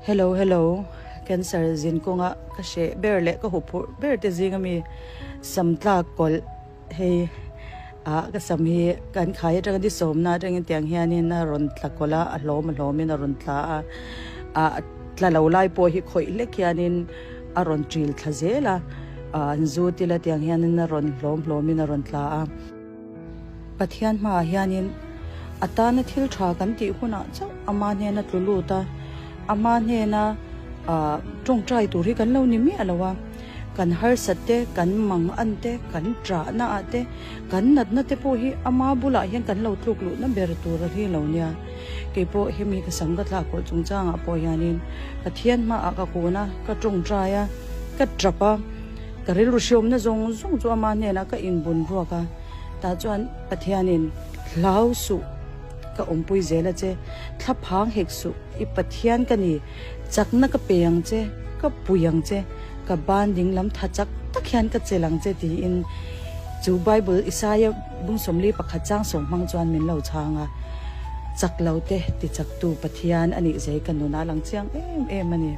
Hello hello cancer zin kawnga ka hreh ber leh ka huphurh ber te zing ami sam tlak kawlh hei ah ka sam hi kan khai atanga ni sawmna atangin tiang hianin a rawn tla kawlh a a hlawm a hlawmin a rawn tla a ah tla lo lai pawh hi khawih hlek hianin a rawn ṭil thla zel a ah an zu tila tiang hianin a rawn hlawm hlawmin a rawn tla a. Pathian hmaah hianin a tana thil tha kan tih hunah chauh ama hnena tlu lut a, ama hnena tawngtai tur hi kan lo ni miah lo a, kan harsat te, kan mangan te, kan ṭahna ah te, kan natna te pawh hi ama bulah hian kan lo tluk luhna ber tur a hi lo nia. Kei pawh hemi ka sam ka thlak kawlh chungchangah pawh hianin Pathian hmaah ka kun a, ka tawngtai a, ka ṭap a. Ka rilru hriawmna zawng zawng chu ama hnenah ka inbun ruak a, tah chuan Pathianin, Hlau suh, ka awmpui zel a che, thla phang hek suh, i Pathian ka ni, chakna ka pe ang che, ka pui ang che, ka ban ding lam tha chak tak hian ka chelh ang che tiin chu Bible Isaia bung 41 chang sawm hmang chuan min lo chhang a, chak lo te tichaktu Pathian a nih zai ka nunah a lang chiang em em a ni.